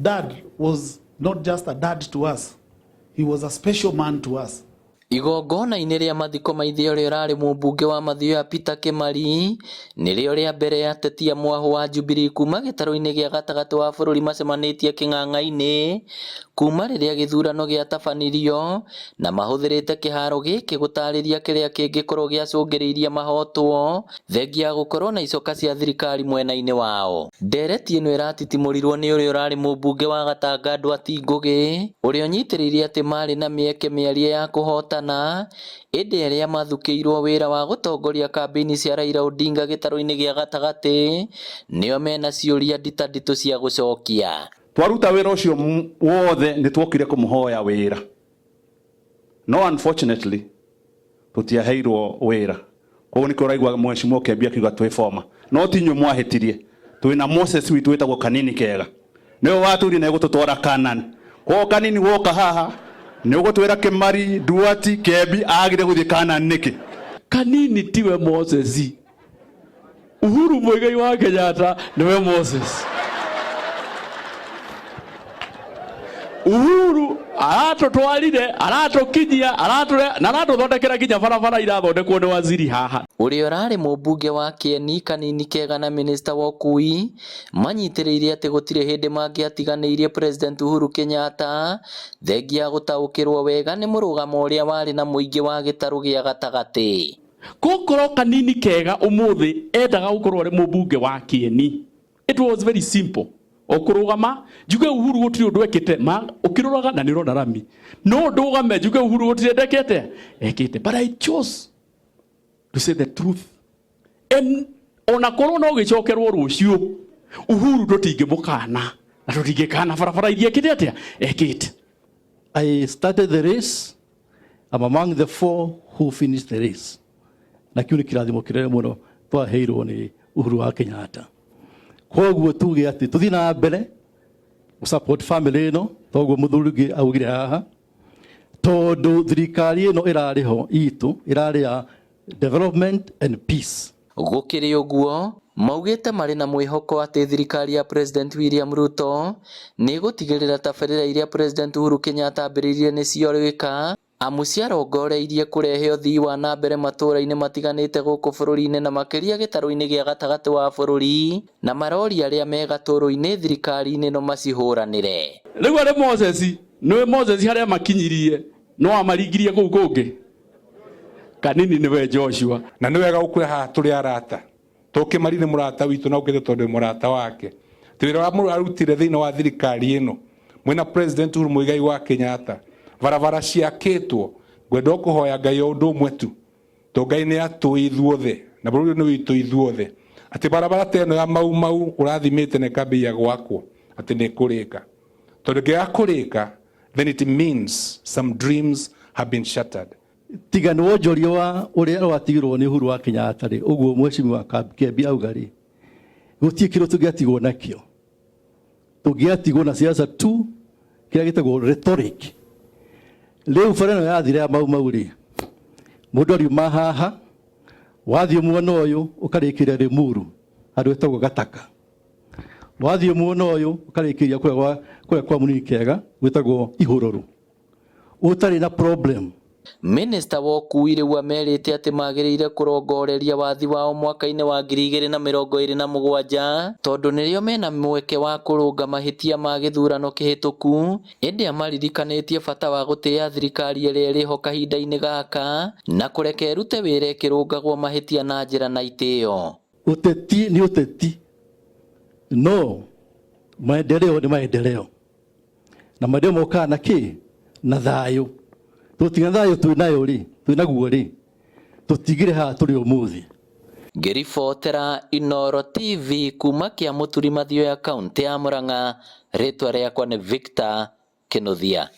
Dad was not just a dad to us, he was a special man to us. Igongona-inĩ rĩa mathiko ma ithe ũrĩa ũrarĩ mũmbunge wa Mathioya Peter Kimari nĩrĩo rĩa mbere ateti a mwahũ wa Jubilee kuma gĩtarũ-inĩ gĩa gatagatĩ wa bũrũri macemanĩtie kĩng'ang'a-inĩ kuma rĩrĩa gĩthurano gĩatabanirio na mahũthĩrĩte kĩharo gĩkĩ gũtarĩria kĩrĩa kĩngĩkorwo gĩacũngĩrĩirie mahotwo thengia ya gũkorwo na icoka cia thirikari mwena-inĩ wao. Ndereti ĩno ĩratitimũrirwo nĩ ũrĩa ũrarĩ mũmbunge wa Gatanga Nduati Ngũgĩ ũrĩa ũnyitĩrĩire atĩ marĩ na mĩeke mĩarie ya kũhotana ĩndĩ arĩa mathukĩirwo wĩra wa gũtongoria kambĩini cia Raila Odinga gĩtarũ-inĩ gĩa gatagatĩ nĩo mena ciũria nditanditũ cia gũcokia. Twaruta wĩra ũcio wothe nĩ twokire kũmũhoya wĩra, no unfortunately tũtiaheirwo wĩra. Koguo nĩkĩo ũraigua mheshimiwa Kembi akiuga twĩ former, no ti inyuĩ mwahĩtirie. Twĩna Moses witũ wĩtagwo Kanini Kega, nĩwe watwĩrire nĩ egũtũtwara Canaan. Koguo Kanini woka haha nĩ ũgũtwĩra Kimari Nduati Kembi agire gũthiĩ Canaan nĩkĩ? Kanini tiwe Moses, Uhuru Muigai wa Kenyatta niwe Moses. Uhuru aratũtwarire, aratũkinyia, aratũre na aratũthondekera nginya barabara irathondekwo nĩ waziri haha. Ũrĩa ũrarĩ mũmbunge wa Kieni Kanini Kega na minista wa ũkui manyitĩrĩire atĩ gũtirĩ hĩndĩ mangĩatiganĩirie President Uhuru Kenyatta thengia ya gũtaũkĩrwo wega nĩ mũrũgamo ũrĩa warĩ na mũingĩ wa gĩtarũ gĩa gatagatĩ. Gũkorwo Kanini Kega ũmũthĩ endaga gũkorwo arĩ mũmbunge wa Kieni, it was very simple. O kũrũgama njuge Uhuru gũtirĩ ũndũ ekĩte, ma ũkĩroraga na nĩ ũrona rami, no ndũgame njuge Uhuru gũtirĩ ndekete ekĩte, but I chose to say the truth. And ona korwo no gĩcokerwo rũciũ, Uhuru tũtingĩmũkana na tũtingĩkana barabara iria ekĩte atĩa ekĩte. I started the race. I'm among the four who finished the race. Na kĩu nĩ kĩrathimo kĩnene mũno twaheirwo nĩ Uhuru wa Kenyatta. Koguo tuge atĩ tũthiĩ na mbere support family ĩno, toguo mũthuri ũngĩ augire haha, tondũ thirikari ĩno ĩrarĩ ho itũ ĩrarĩ ya development and peace. Gũkĩrĩ ũguo, maugĩte marĩ na mwĩhoko atĩ thirikari ya President William Ruto nĩ ĩgũtigĩrĩra tabarĩra iria President Uhuru Kenyatta ambĩrĩirie nĩ ciorĩka amu ciarongoreirie kũrehe ũthii wa na mbere matũũra-inĩ matiganĩte gũkũ bũrũri-inĩ na makĩria gĩtarũ-inĩ gĩa gatagatĩ wa bũrũri, na maroria arĩa me gatũrũ-inĩ thirikari-inĩ no macihũranĩre. Rĩu arĩ Moses, nĩwe Moses harĩa makinyirie no amaringirie kũu kũngĩ. Kanini nĩwe Joshua. Na nĩ wega gũkwĩra haha tũrĩ arata, to Kimari nĩ mũrata witũ na ũkĩte tondũ nĩ mũrata wake. Ti wĩra wa arutire thĩinĩ wa thirikari ĩno mwĩna President Uhuru Muigai wa Kenyatta, barabara ciakĩtwo. Ngwenda o kũhoya Ngai o ũndũ ũmwe tu, to Ngai nĩ atũĩ ithuothe na bũrũri ũyũ nĩ witũ ithuothe, atĩ barabara ta ĩno ya Mau Mau ũrathimĩte na ĩkambĩrĩria gwakwo atĩ nĩ ĩkũrĩka, tondũ ĩngĩaga kũrĩka then it means some dreams have been shattered. Tiga nĩ wonjoria wa ũrĩa watigirwo nĩ Uhuru wa Kenyatta rĩ, ũguo mheshimiwa Kembi auga rĩ, gũtirĩ kĩndũ tũngĩatigwo nakĩo. Tũngĩatigwo na siasa tu, kĩrĩa gĩtagwo rhetoric. Rĩu bara ĩno yathira ya Mau Mau rĩ, mũndũ ariuma haha, wathiĩ mwena ũyũ ũkarĩkĩria Limuru handũ hetagwo Gataka, wathiĩ mwena ũyũ ũkarĩkĩria kũrĩa kwa Mũnini Kega gwĩtagwo Ihũrũrũ, ũtarĩ na problem. Minista wa ũkui rĩu amerite atĩ magĩrĩire kũrongoreria wathi wao mwaka-inĩ wa 2027 tondũ nĩrĩo mena mweke wa kũrũnga mahĩtia ma gĩthurano kĩhĩtũku, ĩndĩ amaririkanĩtie bata wa gũtĩĩa thirikari ĩrĩa ĩrĩho kahinda-inĩ gaka na kũreka ĩrute wĩra ĩkĩrũngagwo mahĩtia na njĩra na itĩo. Ũteti nĩ ũteti, no maendeleo nĩ maendeleo, na maendeleo mokaga na kĩ? Na thayũ. Tũtiga thayũ twĩ nayo rĩ, twĩ naguo rĩ, tũtigire haha tũrĩ ũmũthĩ. Ngĩribotera Inooro TV kuma Kĩamũturi Mathioya, kaũntĩ ya Murang'a, rĩtwa rĩakwa nĩ Victor Kĩnuthia.